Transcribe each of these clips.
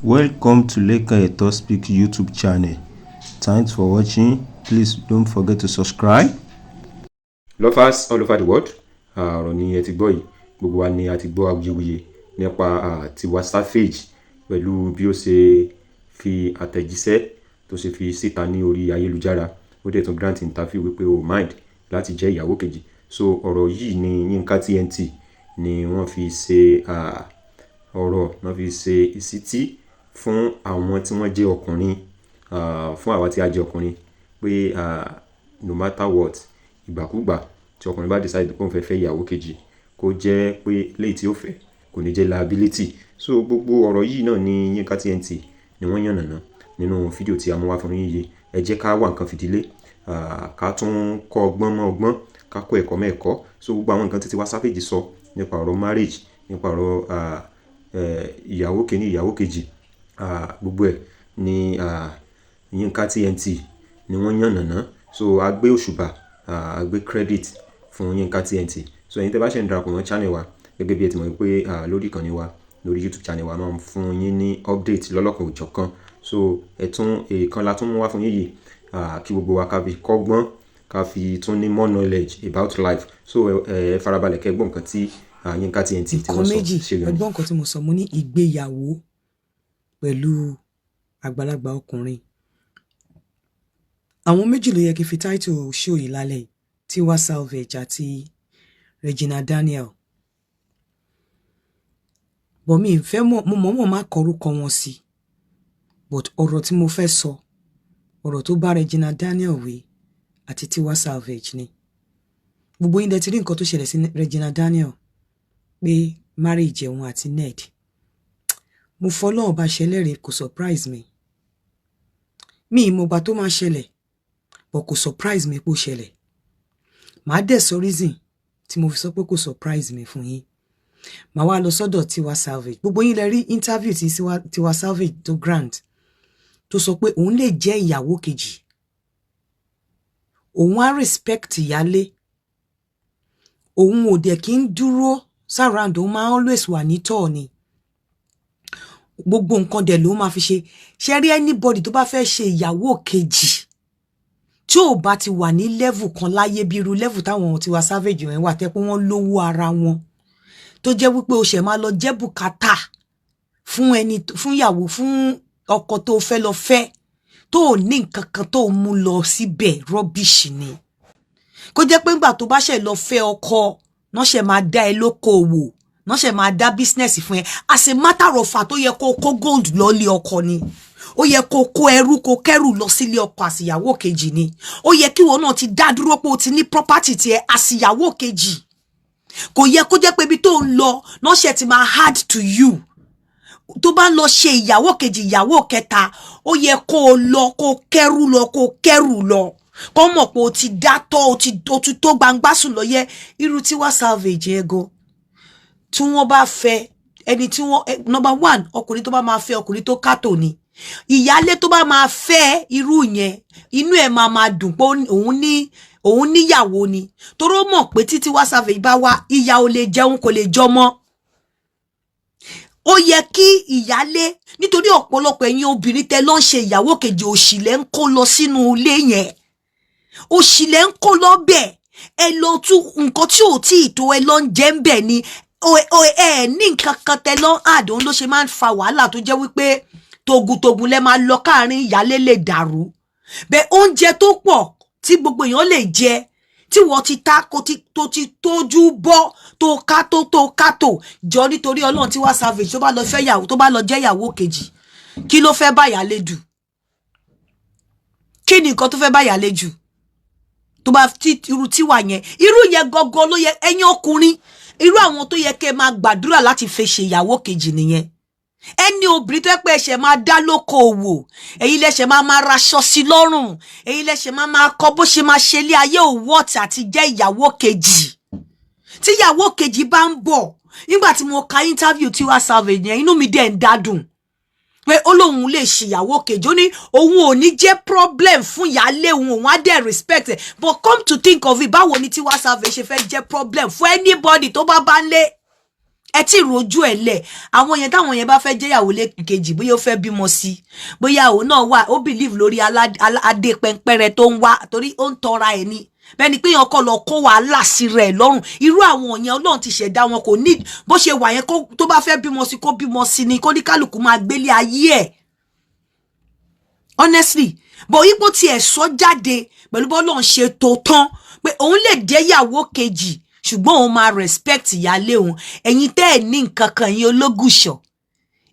Welcome to Lekan Eto Speak YouTube channel. Thanks for watching. Please don't forget to subscribe. Lovers all over the world, ọ̀rọ̀ ni ẹ ti gbọ́ yìí. Gbogbo wa ni a ti gbọ́ awuyewuye nípa Tiwa Savage pẹ̀lú bí ó ṣe fi àtẹ̀jíṣẹ́ tó ṣe fi síta ní orí ayélujára. Ó dẹ̀ tún grant interview wípé ó mind láti jẹ́ ìyàwó kejì. So ọ̀rọ̀ yìí ni Yinka TNT ni wọ́n fi ṣe ọ̀rọ̀, wọ́n fi ṣe ìṣítí fún àwọn tí wọ́n jẹ́ ọkùnrin, fún àwa tí a jẹ́ ọkùnrin pé no matter what, ìgbàkúgbà tí ọkùnrin bá decide pé òun fẹ́ fẹ́ ìyàwó kejì, kó jẹ́ pé léyìí tí ó fẹ́ kò ní jẹ́ liability. So gbogbo ọ̀rọ̀ yìí náà ni Yinka TNT ni wọ́n yànnàná nínú fídíò tí a mú wá fún yín yìí. Ẹ jẹ́ ká wá nǹkan fìdí lé, ká tún kọ́ ọgbọ́n mọ́ ọgbọ́n, ká kọ́ ẹ̀kọ́ mọ́ ẹ̀kọ́. So gbogbo àwọn nǹkan tí Tiwa Savage sọ nípa ọ̀rọ̀ marriage, nípa ọ̀rọ̀ ìyàwó kìíní, ìyàwó kejì, gbogbo ẹ̀ ni Yinka TNT ni wọ́n yànnàná. So a gbé òṣùbà, a gbé credit fún Yinka TNT. So ẹ̀yin tẹ́ bá ṣe ń darapọ̀ mọ́ channel wa, gẹ́gẹ́ bí ẹ ti mọ̀ wípé lórí ìkànnì wa, lórí YouTube channel wa, máa ń fún yín ní update lọ́lọ́kan òjọ̀kan. So ẹ̀tún èèkan la tún mú wá fún yín yìí, kí gbogbo wa ká fi kọ́gbọ́n, ká fi tún ní more knowledge about life. So ẹ farabalẹ̀ kẹ́ gbọ́ nǹkan tí Yinka TNT tí nǹkan wọ́n sọ. Méjì. Ṣe gan ni. Ẹgbọ́n nǹkan tí mo sọ, mo ní ìgbéyàwó pẹ̀lú àgbàlagbà ọkùnrin. Àwọn méjì ló yẹ kí n fi title show yìí lálẹ́ yìí, Tiwa Savage àti Regina Daniel, but mi ì fẹ́ mọ̀, mo mọ̀ọ́mọ̀ má kọ orúkọ wọn sí, but ọ̀rọ̀ tí mo fẹ́ sọ, ọ̀rọ̀ tó bá Regina Daniel wí àti Tiwa Savage ni. Gbogbo yín dẹ̀ ti rí nǹkan tó ṣẹlẹ̀ sí Regina Daniel pé marriage òun àti Ned. Mo fọlọ́run bá ṣẹlẹ́rìí, kò surprise mi. Mi ì mọ̀gbà tó máa ṣẹlẹ̀, but kò surprise mi pé ó ṣẹlẹ̀. Màá dẹ̀ sọ reason tí mo fi sọ pé kò surprise mi fún yín. Màá wá lọ sọ́dọ̀ Tiwa Savage. Gbogbo yín lẹ rí interview tí Tiwa Savage tó grant, tó sọ pé òun lè jẹ́ ìyàwó kejì, òun á respect ìyálé òun, ò dẹ̀ kí ń dúró surround, òun máa always wà ní tọ̀ ni, gbogbo nǹkan dẹ̀ ló máa fi ṣe. Ṣe rí anybody tó bá fẹ́ ṣe ìyàwó kejì, tí ò bá ti wà ní level kan láyé, bí irú level táwọn Tiwa Savage yẹn wà, tẹ́ pé wọ́n lówó ara wọn, tó jẹ́ wípé o ṣẹ̀ máa lọ jẹ́ bùkátà fún ẹni, fún ìyàwó, fún ọkọ tó fẹ́ lọ fẹ́, tó ò ní nǹkan kan tó mú lọ síbẹ̀, rubbish ni. Kó jẹ́ pé ńgbà tó bá ṣẹ̀ lọ fẹ́ ọkọ náà, ṣẹ̀ máa dá ẹ lókoòwò náà, ṣẹ̀ máa dá business fún ẹ. As a matter of fact, ó yẹ kó kó gold lọ́lé ọkọ ni, ó yẹ kó kó ẹrú, kó kẹrù lọ sílé ọkọ àsìyàwó kejì ni. Ó yẹ kí wọn náà ti dá dúró pé o ti ní property tiẹ̀ àsìyàwó kejì. Kò yẹ kó jẹ́ pé ibi tó ń lọ náà ṣe ti máa hard to you. Tó bá ń lọ ṣe ìyàwó kejì, ìyàwó kẹta, ó yẹ kó o lọ kó o kẹrù lọ, kó o kẹrù lọ, kó mọ̀ pé o ti dátọ́, o ti tó gbangba sùn lọ yẹ. Irú Tiwa Savage yẹn gan, tí wọ́n bá fẹ́ ẹni tí wọ́n, number one, ọkùnrin tó bá máa fẹ́, ọkùnrin tó kátó ni. Ìyálé tó bá máa fẹ́ irú yẹn, inú ẹ̀ máa máa dùn pé òun ní, òun níyàwó ni, torí ó mọ̀ pé tí Tiwa Savage bá wá, ìyá ò lè jẹun, kò lè jọmọ́. Ó yẹ kí ìyálé, nítorí ọ̀pọ̀lọpọ̀ ẹ̀yin obìnrin tẹ́ ló ń ṣe ìyàwó kejì, òṣì lẹ́ ń kó lọ sínú ilé yẹn, òṣì lẹ́ ń kó lọ bẹ̀. Ẹ lọ tún nǹkan tí ò tí ì tó, ẹ lọ ń jẹ́ ń bẹ̀ ni. Ẹ ní nǹkan kan tẹ́ lọ ń àdó ló ṣe máa ń fa wàhálà, tó jẹ́ wípé togun-togun lẹ máa lọ káàrin ìyálé lè dàrú bẹ́ẹ̀. Oúnjẹ tó pọ̀ tí gbogbo èèyàn lè jẹ, tí wọ́n ti ta kó ti tó ti tójú bọ́, tó ká tó ká tó jọ. Nítorí Ọlọ́run, Tiwa Savage tó bá lọ fẹ́ yàwó, tó bá lọ jẹ́ ìyàwó kejì, kí ló fẹ́ bá ìyálé dù? Kí ni nǹkan tó fẹ́ bá ìyálé jù tó bá tí irú tiwa yẹn? Irú yẹn gangan ló yẹ ẹ̀yin ọkùnrin, irú àwọn tó yẹ kẹ́ máa gbàdúrà láti fẹ́ ṣe ìyàwó kejì nìyẹn. Ẹni obìnrin tó yẹ pé ẹsẹ̀ máa dá lókoòwò, èyí lẹ́sẹ̀ máa máa raṣọ sí lọ́rùn, èyí lẹ́sẹ̀ máa máa kọ́ bó ṣe máa ṣe ilé ayé, òwò àti jẹ́ ìyàwó kejì. Tí ìyàwó kejì bá ń bọ̀, nígbà tí mo ka interview Tiwa Savage yẹn, inú mi dẹ̀ ń dádùn pé ó lóun lè ṣìyàwó kejì. Ó ní òun ò ní jẹ́ problem fún ìyáálé òun, òun á dẹ̀ respect ẹ̀. But come to think of it, báwo ni Tiwa Savage ṣe fẹ́ jẹ́ problem fún anybody tó bá bá ń lé? Ẹ tí rojú ẹ lẹ̀. Àwọn yẹn, táwọn yẹn bá fẹ́ jẹ́yàwó lé kejì, bóyá ó fẹ́ bímọ sí, bóyá òun náà wà, ó believe lórí adé pẹ́ńpẹ́rẹ́ tó ń wá, torí ó ń tọra ẹ̀ ni. Bẹ́ẹ̀ ni pé èèyàn kọ́ lọ kó wàhálà sí rẹ̀ lọ́rùn. Irú àwọn yẹn, Ọlọ́run ti ṣẹ̀dá wọn, kò ní bó ṣe wà yẹn. Tó bá fẹ́ bímọ sí, kó bímọ sí ni, kó ní kálukú máa gbélé ayé ẹ̀, honestly. But ipò tiẹ̀ sọ jáde pẹ̀lú bọ́lọ́run ṣe tó tán pé òun lè jẹ́yàwó kejì, ṣùgbọ́n òun máa respect ìyálé òun. Ẹ̀yin tẹ́ ẹ̀ ní nǹkan kan, ẹ̀yin ológùṣọ̀,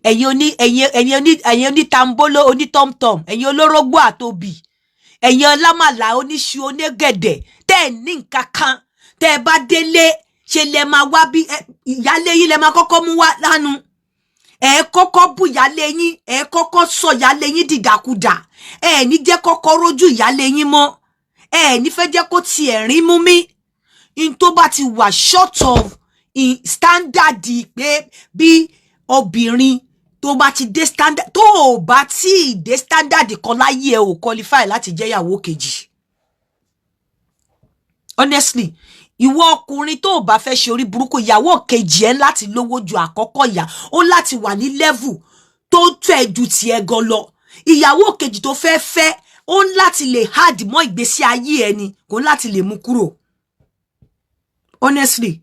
ẹ̀yin oní ẹ̀yin ẹ̀yin oní ẹ̀yin onítàǹbóló, onítọ̀mtọ̀m, ẹ̀yin olórógbó àtòbì, ẹ̀yin ọlámàlà, oníṣu, onígẹ̀dẹ̀, tẹ́ ẹ̀ ní nǹkan kan, tẹ́ ẹ bá délé, ṣe lẹ máa wá bí ìyálé yín lẹ máa kọ́kọ́ mú wá lánàá. Ẹ kọ́kọ́ bú ìyálé yín, ẹ kọ́kọ́ sọ ìyálé yín dìdàkudà. Ẹ ní jẹ́ kọ́kọ́ rójú ìyálé yín mọ́, ẹ ní fẹ́ jẹ́ kó tiẹ̀ rín mú mi in. Tó bá ti wà short of in standard, pé bí obìnrin tó bá ti dé standard, tó o bá tí ì dé standard kan láyé, ẹ ò qualify láti jẹ́ ìyàwó kejì, honestly. Ìwọ ọkùnrin tó o bá fẹ́ ṣe orí burúkú, ìyàwó kejì ẹ láti lówó ju àkọ́kọ́ ìyá ó, láti wà ní level tó tẹ̀ ju tiẹ̀ gan lọ. Ìyàwó kejì tó fẹ́ fẹ́, ó ń láti lè add mọ́ ìgbésí ayé ẹni, kò ń láti lè mú kúrò, honestly.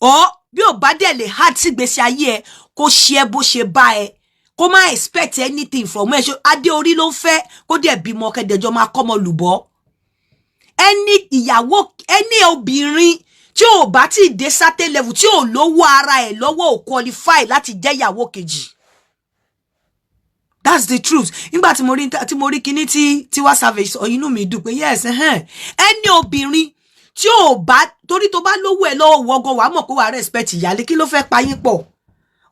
Ọ bí ò bá dẹ̀ lè add sí ìgbésí ayé ẹ, kó ṣe ẹ bó ṣe bá ẹ, kó má expect anything from ẹ. Ṣe adé orí ló ń fẹ́, kó dẹ̀ bímọ, kẹ́dẹ̀jọ́ máa kọ́mọ lùbọ́. Ẹni ìyàwó, ẹni obìnrin tí ò bá tí ì dé certain level, tí ò lówó ara ẹ̀ lọ́wọ́, ò qualify láti jẹ́ ìyàwó kejì. That's the truth. Nígbà tí mo rí kinní tí Tiwa Savage sọ, inú mi dùn pé yes, ẹni obìnrin tí ò bá, torí tó bá lówó ẹ lọ́wọ́, wọgọ wàá mọ̀ pé wàá respect ìyálé. Kí ló fẹ́ pa yín pọ̀?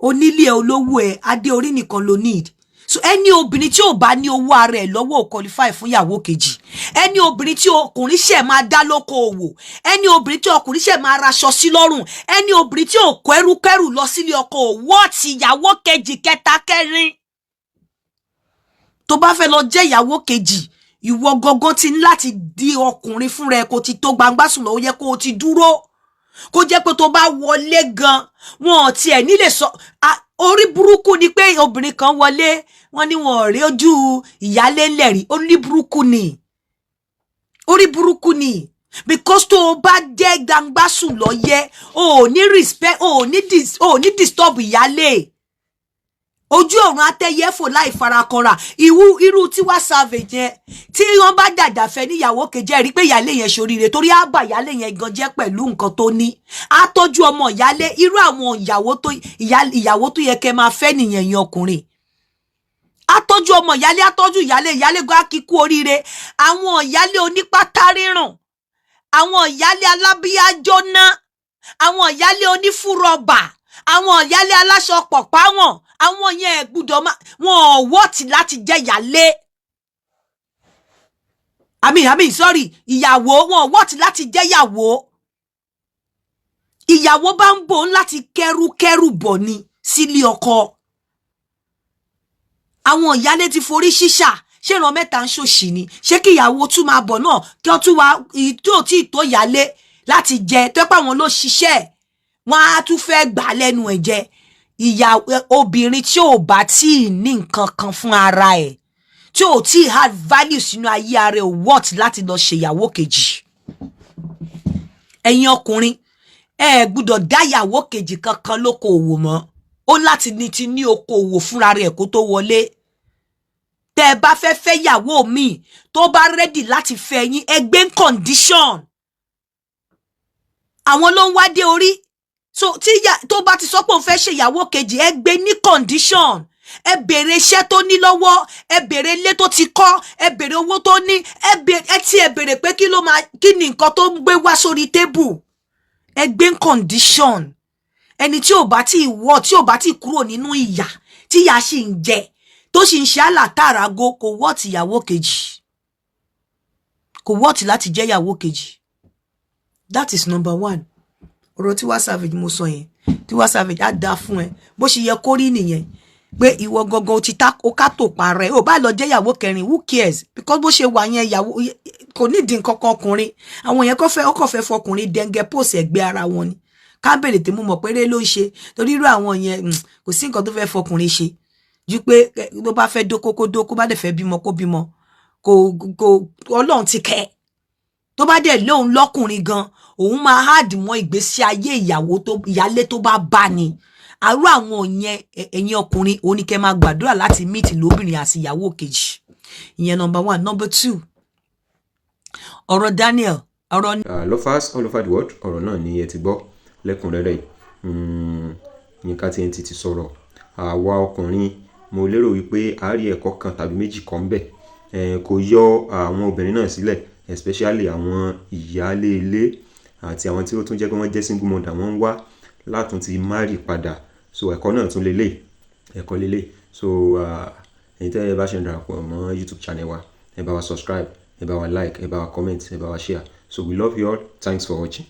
Onílé ẹ, olówó ẹ, adé orí nìkan ló need. So ẹni obìnrin tí ò bá ní owó ara ẹ lọ́wọ́ ò qualify fún ìyàwó kejì. Ẹni obìnrin tí ọkùnrin ṣẹ̀ máa dá lóko òwò, ẹni obìnrin tí ọkùnrin ṣẹ̀ máa raṣọ sí lọ́rùn, ẹni obìnrin tí ò kó ẹrúkẹ́rù lọ sílé ọkọ ò wọ́ọ̀tì ìyàwó kejì, kẹta, kẹrin. Tó bá fẹ́ lọ jẹ́ ìyàwó kejì, ìwọ gangan ti ní láti di ọkùnrin fúnra ẹ, kó ti tó gbangba sùn lọ. Ó yẹ kó o ti dúró, kó jẹ́ pé tó bá wọlé gan, wọn ò tiẹ̀ nílè sọ orí burúkú ni pé obìnrin kan wọlé, wọn ní wọn ò rí ojú ìyálé ńlẹ̀ rí. Orí burúkú ni, orí burúkú ni, because tó o bá jẹ́ gbangba sùn lọ yẹ, o ò ní respect, o ò ní disturb ìyálé. Ojú ọ̀run atẹ́yẹ́fò láì farakanra. Ìwú irú Tiwa Savage yẹn, tí wọ́n bá dàda fẹ́ níyàwó kejì, ẹ̀ rí pé ìyálé yẹn ṣoríire, torí á bà ìyálé yẹn gan jẹ́ pẹ̀lú nǹkan tó ní, á tọ́jú ọmọ ìyálé. Irú àwọn ìyàwó tó yẹ kẹ́ máa fẹ́ nìyẹn yẹn. Ọkùnrin á tọ́jú ọmọ ìyálé, á tọ́jú ìyálé, ìyálé gan á kíkú oríire. Àwọn ìyálé onípátá rírùn, àwọn ìyálé alábíyá jóná, àwọn ìyálé onífúrọ̀bà, àwọn ìyálé aláṣọ pọ̀pá wọn, àwọn yẹn gbúdọ̀ má wọn ò wọ́ọ̀tì láti jẹ́ ìyálé, àmì, sorry, ìyàwó. Wọn ò wọ́ọ̀tì láti jẹ́ ìyàwó. Ìyàwó bá ń bò ń láti kẹ́rùkẹ́rù bọ̀ ni sílé ọkọ. Àwọn ìyálé ti forí ṣíṣà, ṣé ìran mẹ́ta ń ṣòṣì ni? Ṣé kí ìyàwó tún máa bọ̀ náà, kí wọ́n tún wá tí ò tí ì tó ìyálé láti jẹ, tó pé àwọn ló ṣiṣẹ́, wọ́n á tún fẹ́ gbà lẹ́nu ẹ̀ jẹ? Ìyá obìnrin tí ò bá tí ì ní nǹkan kan fún ara ẹ̀, tí ò tí ì add value sínú ayé ara ẹ̀, worth láti lọ ṣèyàwó kejì. Ẹ̀yin ọkùnrin, ẹ gbúdọ̀ dá ìyàwó kejì kankan lóko òwò mọ́. Ó láti ní ti ní oko òwò fúnra rẹ̀ kó tó wọlé. Tẹ́ ẹ bá fẹ́ fẹ́ ìyàwó mi, tó bá ready láti fẹ́ yín, ẹ gbé condition. Àwọn ló ń wá dé orí. So tí tó bá ti sọ pé òun fẹ́ ṣe ìyàwó kejì, ẹ gbé ní condition. Ẹ béèrè iṣẹ́ tó ní lọ́wọ́, ẹ béèrè ilé tó ti kọ́, ẹ béèrè owó tó ní, ẹ tí ẹ béèrè pé kí ló máa, kí ni nǹkan tó ń gbé wá sórí table. Ẹ gbé condition. Ẹni tí ò bá tí wọ, tí ò bá tí kúrò nínú ìyà tí ìyà sì ń jẹ, tó sì ń ṣe àlàtàràgò, kò wọ́ọ̀tì ìyàwó kejì, kò wọ́ọ̀tì láti jẹ́ ìyàwó kejì. That is number one. Ọ̀rọ̀ Tiwa Savage mo sọ yẹn. Tiwa Savage, á dáa fún ẹ. Bó ṣe yẹ kó rí nìyẹn, pé ìwọ gangan o ti ta o ká tó parẹ́. O bá lọ jẹ́ ìyàwó kẹrin, who cares? Because bó ṣe wà yẹn, ìyàwó kò nídìí nǹkan kan. Ọkùnrin, àwọn yẹn kò fẹ́, ọkọ̀ fẹ́ fọkùnrin dẹ́ngẹ́ post ẹ̀gbẹ́ ara wọn ni. Kábèrè tí mo mọ̀ pé eré ló ń ṣe, torí irú àwọn yẹn, kò sí nǹkan tó fẹ́ fọkùnrin ṣe ju pé tó bá fẹ́ dóko kó dóko, bá dẹ̀ fẹ́ bímọ kó bímọ. Kò Ọlọ́run ti kẹ́. Tó bá dẹ̀ lóun lọ́kùnrin gan, òun máa hard mọ́ ìgbésí ayé ìyàwó tó ìyálé tó bá bá ni. Àrú àwọn yẹn, ẹ̀yin ọkùnrin, òun ni kẹ́ máa gbàdúrà láti meet lóbìnrin àti ìyàwó kejì. Ìyẹn number one. Number two, ọ̀rọ̀ Daniel, ọ̀rọ̀ Lovers all over the world, ọ̀rọ̀ náà ni ẹ ti gbọ́ lẹ́kùnrẹ́rẹ́ yìí. Yínká TNT ti sọ̀rọ̀. Àwa ọkùnrin, mo lérò wípé a rí ẹ̀kọ́ kan tàbí méjì kan bẹ̀. Kò yọ àwọn obìnrin náà sílẹ̀, especially àwọn ìyáálé ilé àti àwọn tí ó tún jẹ́ pé wọ́n jẹ́ single mother, wọ́n ń wá látún ti marry padà. So ẹ̀kọ́ náà tún lélẹ̀, ẹ̀kọ́ lélẹ̀. So ẹ̀yin tẹ́ ẹ bá ṣe ń darapọ̀ mọ́ YouTube channel wa, ẹ bá wa subscribe, ẹ bá wa like, ẹ bá wa comment, ẹ bá wa share. So we love you all. Thanks for watching.